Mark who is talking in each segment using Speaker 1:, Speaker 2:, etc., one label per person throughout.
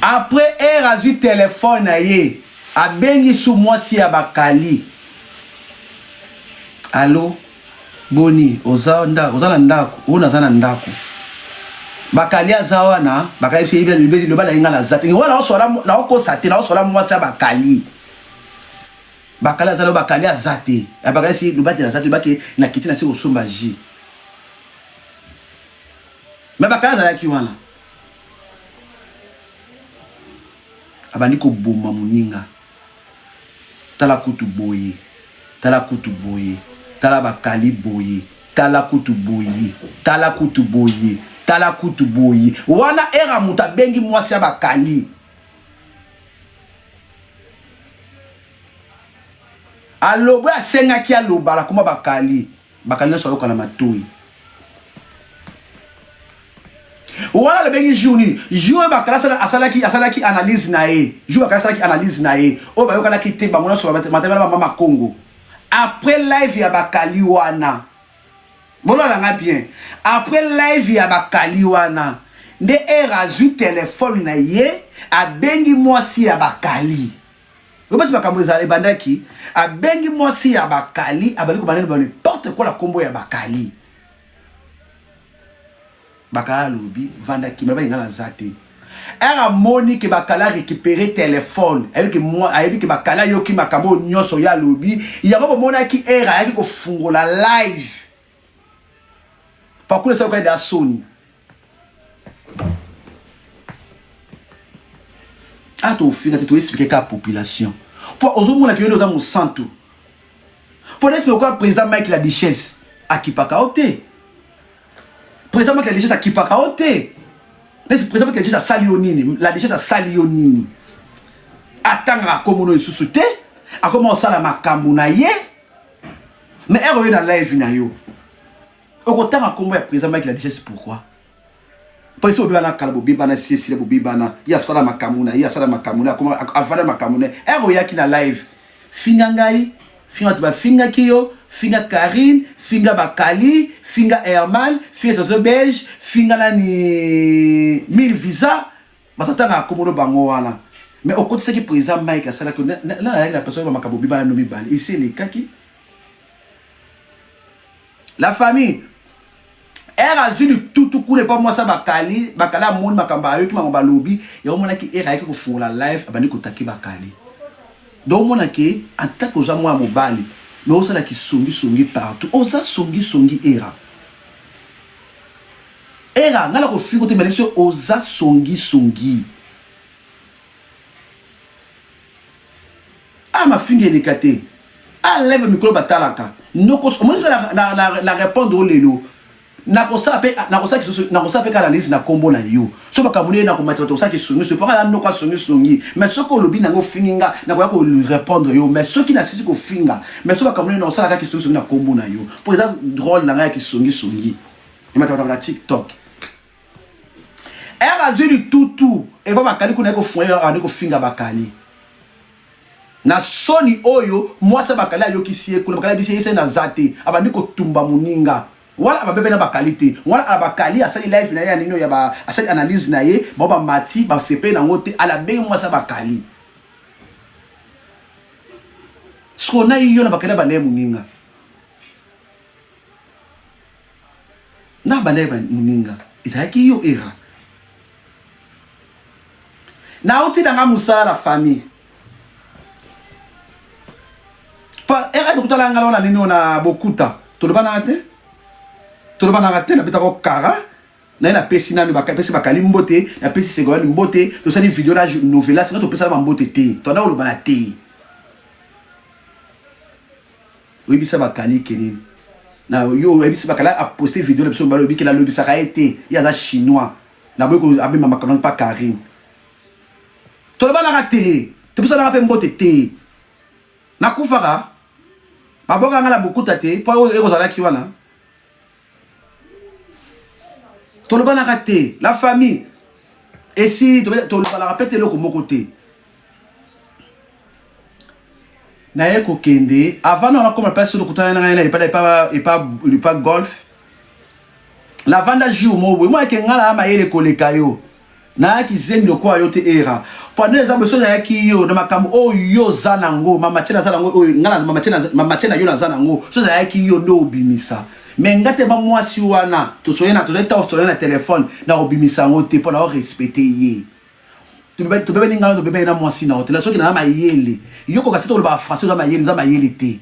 Speaker 1: Après heure azwi telefone na ye abengi su mwasi ya bakali. Allo boni oza nda oza na ndako oyo naza na ndako bakali aza wana bakali biso loba na ye nga naza te wana naosola naokosa te naosola mwasi ya bakali bakali aza na bakali aza te bakali si loba te naza te lobaki nakiti na se kosomba jus me bakali azalaki wana abandi koboma moninga tala kutu boye tala kutu boye tala bakali boye tala kutu boye tala kutu boye tala kutu boye wana era moto abengi mwasi ya bakali alobwe asengaki aloba nakoma bakali Bakali nyonso ayoka na matoyi. Wana alobengi jour nini? Jour oyo Bakali asalaki asalaki analyse na ye. Jour Bakali asalaki analyse na ye. Oyo bayokanaki te bango nyonso matala ba mama Congo. Après live ya Bakali wana. Bolala nga bien. Après live ya Bakali wana nde era azwi telefone na ye abengi mwasi ya Bakali. Yo basi makambo ezala ebandaki abengi mwasi ya bakali abandi kobanda ba n'importe quoi na kombo ya bakali. Bakali alobi vanda kimia ba nga naza te. Ere amoni ke bakali a récupérer téléphone ayebi ke mwa ayebi ke bakali ayoki makambo oyo nyonso ye alobi yango bomonaki ere ayaki kofungola live pakula esala da soni a tofinga te toexplike kaka population mpo ozomona ke yo nde oza mosantu mpo nesi lokola président mike la duchesse akipaka yo te président mike la duchesse akipaka yo te nesi président mike la duchesse asali yo nini la duchesse asali yo nini atangaka komono lisusu te akoma kosala makambo na ye mais ere oye na live na yo okotanga nkombo ya président mike la duchesse pourquoi mpo esi bobebana kala bobebana esi esila bobebana ye asala makambo na ye asala makambo na ye avanda makambo na ye ere oyaki na live finga ngai finga bato bafingaki yo finga karine finga bakali finga herman finga toto belge finga nani mille visa bato atangaka nkombo no bango wana mais okotisaki président mike asalaki nayaki na personne makambo bibana no mibale esi elekaki la famille ere azwi litutu kuna epa mwasi ya bakali bakali amoni makambo ayoki makambo balobi yango omonaki ere ayaki kofungola live abandi kotaki bakali donc omona ke en tant que oza mwana mobali mais osala kisongisongi partout oza songisongi era era ngai nakofingo te mais biso oza songisongi ah mafinga eleka te ah leve mikolo batalaka noko omoni na, na, na, na répondre o lelo nakosala mpe nakosala mpe analyse na nkombo na yo so makambo nde nakomatisa bato kosala kisongisongi mpo kaka noko asongisongi mais soki olobi nango ofingi nga nakoya korépondre yo mais soki nasisi kofinga mais so makambo nde nakosala kaka kisongisongi na nkombo na yo mpo eza drole na ngai ya kisongisongi ematabata tiktok ere azwi litutu epa bakali kuna ye kofungola abandi kofinga bakali na soni oyo mwasi ya bakali ayokisi ye kuna bakali ayebisi ye naza te abandi kotumba moninga wana ababe mpe na bakali te wana ala bakali asali live na ye ya nini oyo asali analyse na ye bao bamati basepeli nango te alabengi mwasi ya bakali sikoyo na yo na bakali abanda ye moninga na banda ye moninga ezalaki yo era nauti na nga mosala na famille pa era tokutala nga na nini na bokuta tolobanaka te tolobanaka te nabetaka kara naye napesi nanu napesi bakali mbote napesi segolani mbote tosali video na novela singa topesana bambote te toanda kolobana te oyebisa bakali ke nini na yo oyebisi bakali aposte video na biso mibale oyebi ke nalobisaka ye te ye aza chinois naboyi abema makambo pa karine tolobanaka te topesanaka mpe mbote te nakufaka babwaka nga na bokuta te mpo oyo ekozalaki wana tolobanaka te la famille esi tolobanaka mpe te eloko moko te naye kokende avant na nakoma place oyo tokutana na ngai na epa epa epa epa golf navanda jour moko boye mwa eke ngai na mayele koleka yo. Nayaki zengi lokola yo te era. Po nde eza boso nayaki yo na makambo oyo yo oza nango, mama tie naza nango oyo nga na mama tie na mama tie na yo naza nango. So nayaki yo nde obimisa. Mais nga te ba mwasi wana tosoye na tozoye tawo tozoye na telefone na kobimisa yango te po na respecter ye. Tobebani nga tobebani na mwasi na yo te. Na soki na mayele. Yo koka se toloba français oza mayele, oza mayele te.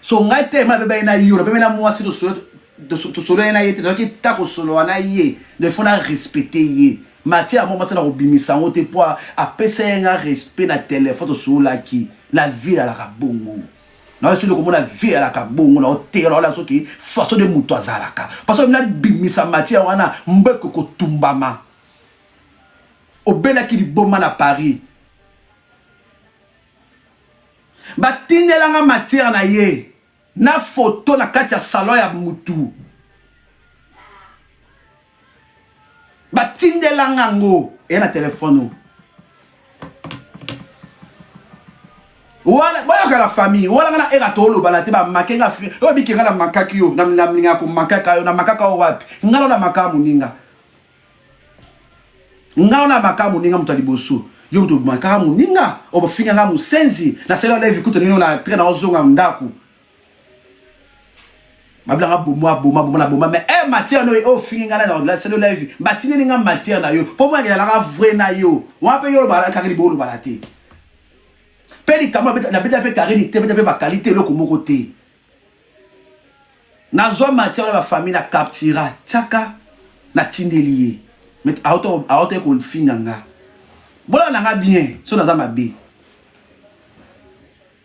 Speaker 1: So ngai te ma bebani na yo, na bebani na mwasi tosololi na ye te, toyoki ta kosolola na ye, donc il faut na respecter ye. Matière yango mwasi na kobimisa yango te po apesa ye nga respect na telefone tosololaki. Na vie ezalaka bongo. Na soki komona vie ezalaka bongo na oteya na ola soki façon de moto azalaka. Parce que na bimisa matière wana mbeko kotumbama. Obelaki liboma na Paris. Batindela nga matière na ye na photo na kati ya salon ya mutu. Batindela nga ngo eya na telefone wana boyoka la famille wana nga na era tolobana te bamake nga oyo bike nga na makaki yo na mlingaka komakaka yo na makaka yo wapi nga na makaka moninga Nga wana maka moninga moto ya liboso yo moto makaka moninga obofinga nga mosenzi nasali live kuta nino na train naozonga ndako babilanga boma boma boma na boma mais eh matière no ofingi nga na nasali live batindeli nga matière na yo mpo mwana ezalaka vrai na yo wana mpe yo olobala kaka libo olobala te mpe likambo nabeta mpe karini te beta mpe bakali te eloko moko te Nazwa matière wana ba famille na captura tiaka na tindeli ye mais aota kofinga nga bola na nga bien so naza mabe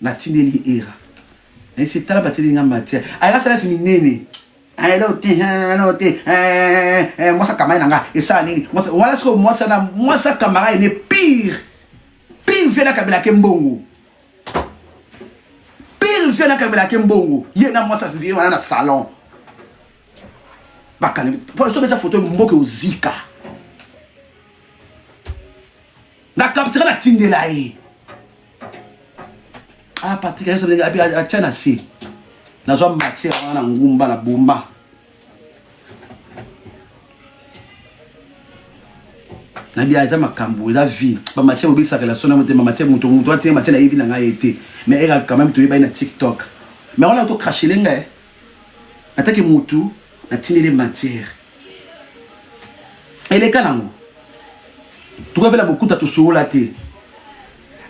Speaker 1: na tindeli ye era nayesi tala batindeli nga matière ayaka salasi minene elo te elo te mwasi akamai na nga esala nini wana sikoyo mwasi na mwasi akamara ene pire pire vie nakabelake mbongo pire vie nakabelaki mbongo ye na mwasi vie wana na salon bakanga so betya foto mboka ozika na capture natindela ye ah patrik atya na se nazwa matière wana na ngumba na bomba nabi eza makambo eza vie bamatière mobikisa relation na motema matière moto moto atie matière nayebi na ngai ye te mais era quand même toyebani na tiktok mais wana to crachele ngai nataki motu natindeli matière eleka nango tokoyebela bokuta tosolola te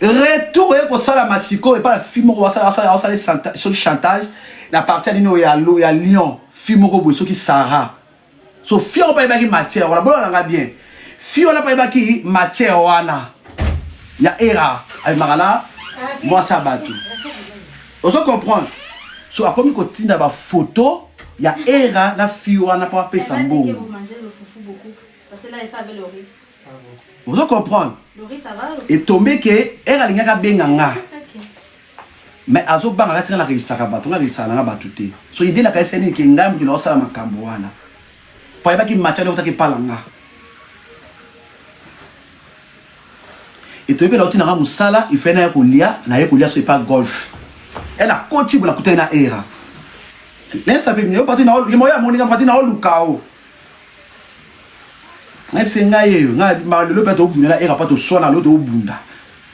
Speaker 1: retour oye kosalama sikoyo epai na fille moko asala soki chantage na parti ya nini oyo ya lyon fille moko boye soki sarah so fille yango mpe ayebaki matière wana bolanda nga bien fille wana mpe ayebaki matière wana ya era abimaka na mwasi ya bato ozo comprendre so akomi kotinda bafoto ya era na fille wana mpo apesa mbongo ozo comprendre etombe ke era alingaki abenga nga mais azobanga kati nga na registraka bato nga registraka nanga bato te so idée nakanisa nini ke ngai moto naosala makambo wana po ayebaki matière nde otaki epala nga etoyebi mpe nauti nanga mosala ifai naya kolia naye kolia so epa golf e nakoti bo nakutani na era nayesa mpe yo pati limoyo amoni nga pati naoluka o nayebise ngai yeyo ngai lelo mpe tobunda na era mpa toswana lelo tobunda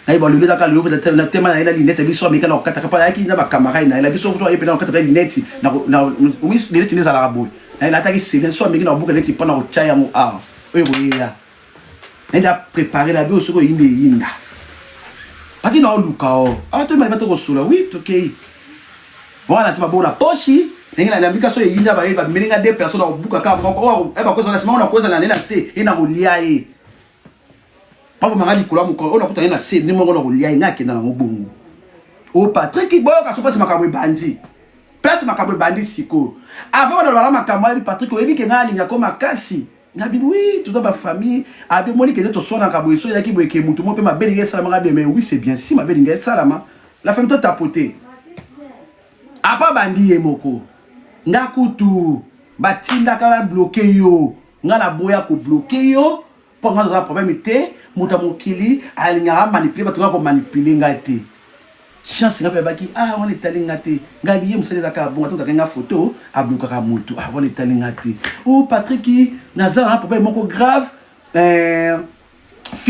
Speaker 1: nayeba lelo ezaka lelo na tema na ye na linete biso ameka na kokataka mpo ayaki na bacamarade na ye na biso aye mpe na kokata mpe lineti lineti nde ezalaka boye naye nataki sele so ameki na kobuka neti mpo na kotya yango awa oyo koyeya naye nde aprepare na bio soki oyinda eyinda pati na oluka o awa toyebani bato kosola wi tokei wana ti maboko na poshi ndenge na nambika so eyinda baye bameli nga deux personnes na kobuka kaka moko oyo bakozala na nsima oyo nakozala na nde na se ye na kolia ye baboma nga likolo ya mokolo oyo nakuta ye na se nde moko na kolia ye nga akenda nango bongo o Patrick boyoka so mpasi makambo ebandi place makambo ebandi sikoyo avant balobala makambo wana Patrick oyebi ke ngai alingako makasi nabi oui toza bafamille abi omoni kende toswanaka boye so eyaki boye ke motu moko mpe mabe elingi esalama nga bien mais oui c'est bien si mabe elingi esalama la famille totapote apa bandi ye moko nga kutu batindaka na bloke yo nga naboya kobloke yo mpo nga naza problème te moto ya mokili alingaka manipule bato nga komanipule ngai te chance nga mpe abaki ah wana etali nga te ngai biye mosali eza kaka bongo atotaka nga photo ablokaka motu ah wana etali nga te o oh, Patrick naza na problème moko grave eh,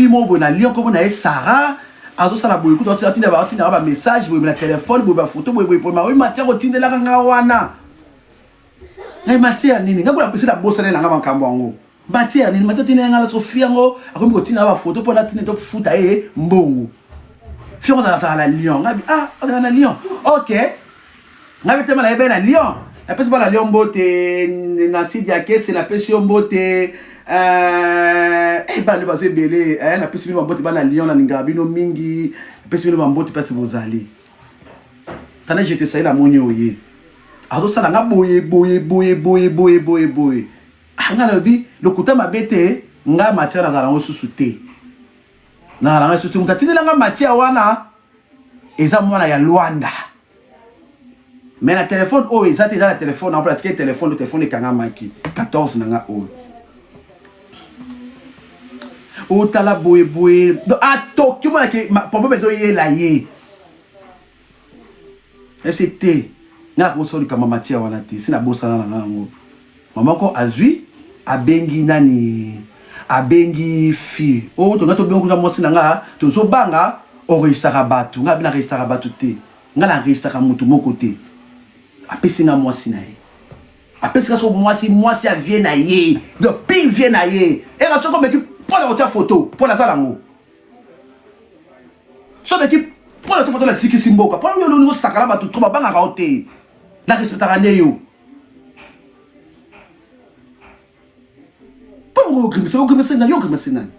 Speaker 1: fille moko boye na Lyon kombo na ye Sarah azosala boye kutu atinda batindaka ba message boye na telefone boye bafoto boye boye pona oyo matière otindelaka nga wana ngai matière nini ngai kuna esi nabosana na nga makambo yango matière nini matière otindela nga so fille yango akomi kotinda bafoto mpo natinda tofuta ye mbongo fille yango azalaka na Lyon ngai ah azalaka na Lyon ok Nga pe tellement nayebi na Lyon. Napesi bana Lyon mbote, Nancy Diakese napesi yo mbote. Euh, eh, bana nde baza ebele eh, napesi bino bambote bana Lyon, nalingaka bino mingi. Napesi bino bambote place bozali. Tanda je te salue namoni oye. Azosala nga boye boye boye boye boye boye boye. Ah, nga nalobi lokuta mabe te, nga matière nazala yango susu te. Nazala yango susu te. Moto atindela nga matière wana eza mwana ya Luanda. Mais na telefone oyo eza te, eza na telefone na natikaki telefone, telefone ekangamaki 14 na nga oyo otala boye boye atoki omonake problème ezoyela ye ese te nga nakosala likambo ya matière wana te si nabosana na nga yango mama ko azwi abengi nani abengi fille oyo oh, tonga tobengi kuna mwasi na nga tozobanga oregisaka bato nga bina regisaka bato te nga na registraka mutu moko te apesi nga mwasi na ye apesi nga soko mwasi mwasi ya vie na ye donc pire vie na ye eka soki omeki mpo na kotia foto mpo naza nango so omeki mpo na kotia foto nasikisi mboka mpo yo olingi osakana bato tro babangaka yo te na respectaka nde yo mpo ogrimase ogrimase nani yo ogrimase nani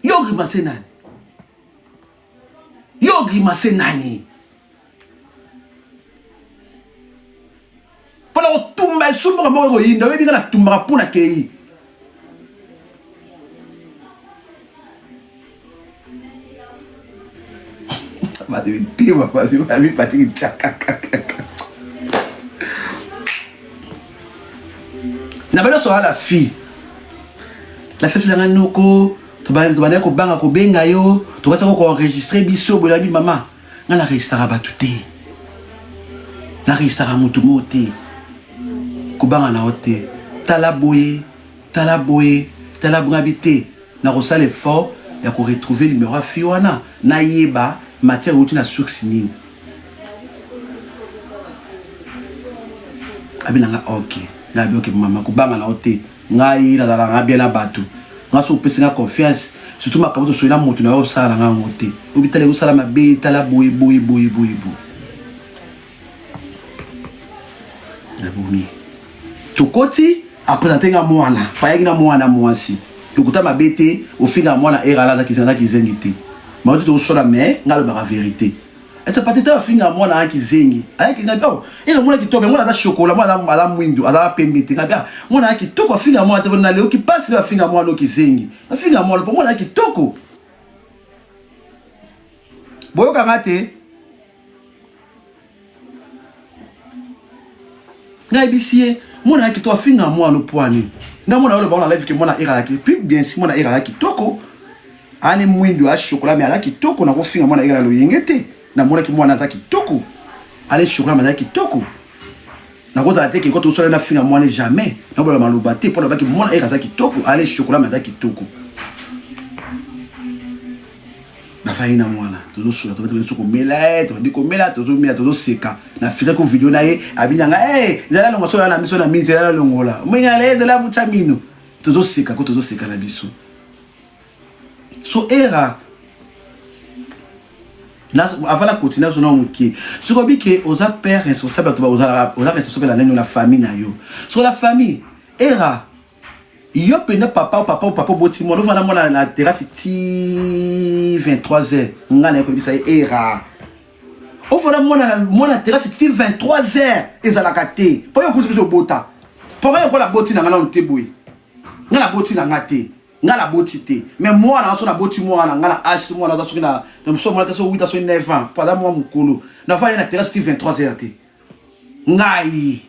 Speaker 1: yo ogrimase nani Yo grimace nani? Pona kotumba esu mboka moko ekoyinda oyebi nga natumbaka mpo na kei bato mitema babi patiki tiakakakaka na bino sola la fille la fille tozanga noko tobandaki kobanga kobenga yo tokasi ko enregistre biso boye nabi mama nga na registraka bato te na registraka motu moko te kobanga na yo te tala boye tala boye tala boye ngabi te nakosala effort ya koretrouve numero ya fille wana nayeba matière euti na source nini abi na nga ok nabi ok mama kobanga na yo te ngai nazalaka nga bien na bato nga soki opesi nga confiance surtout makambo tosoli na moto na yo osala na nga yango te obi tala ekosala mabe tala boye boye boye boye boye nabomi tokoti apresente nga mwana payaki na mwana mwasi lokuta mabe te ofingaka mwana erala aza kizengi te mabe te tokosola mais nga alobaka verité Ete patita afinga mwana ya kizengi. Ayaki na oh, eka mwana kitoko, mwana aza chocolat, mwana aza mwindu, aza pembe te. Ngabi ah, mwana ya kitoko afinga mwana te na leo ki pasi na afinga mwana kizengi. Afinga mwana po mwana ya kitoko. Boyoka nga te. Nayebisi ye mwana ya kitoko afinga mwana pwani. Nga mwana oyo ba na live ke mwana eraka puis bien si mwana eraka kitoko. Ani mwindu ya chocolat mais aza kitoko na kofinga mwana ekala loyenge te. Namonaki mwana aza kitoko. Ale chocolat mais aza kitoko. Nakozala te ke koto osala na finga mwana jamais. Nabola maloba te pona baki mwana eka aza kitoko. Ale chocolat mais aza kitoko. Nafai na mwana tozosola tobandi biso komela ye tobandi komela tozomela tozoseka na filaki video na ye abinanga e ezala longola sola na miso na mino ezala longola omingala ezala butsa mino tozoseka ko tozoseka na biso So era avant na continue azona moke soki obi ke oza père responsable bato oza responsable na nani na famille na yo soki la famille era yo mpenza papa papa papa oboti mwana ofanda mwana na terrasse ti 23 heures ngai naye koyebisa ye era ofanda mwana mwana terrasse ti 23 heures ezalaka te mpo yo okusi biso obota mpo ngai lokola aboti na ngai nano te boye ngai naboti na ngai te nga na boti te mais mwana nga so na boti mwana nga na age mwana aza soki na na mosusu mwana ta soki 8 soki 9 ans po aza mwa mokolo na faya na terrasse ti 23 heures te ngai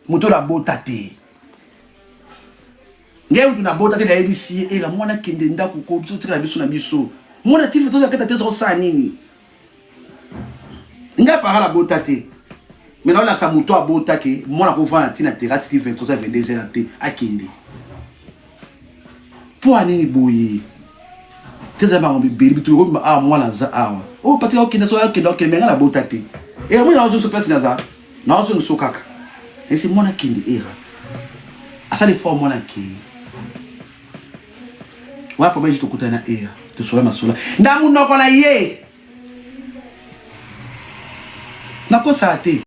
Speaker 1: moto na bota te ngai moto na bota te nayebisi ye ela mwana kende ndako ko biso tikala biso na biso mwana ti 23 heures kata te tokosala nini ngai para na bota te mais naolakisa moto abota ke mwana kovanda ti na terrasse ti 23 22 heures te akende mpo ya nini boye? Te eza makambo ebele bitu ekobima awa mwana aza awa. Oyo oh, patika okende so okende okende me nga nabota te. Era mwana nazonso place naza. Nazonso kaka. Esi mwana kende era. Asali effort mwana akei. Wana premier jour tokutana na era. Tosola masola. Na munoko na ye. Nakosala te.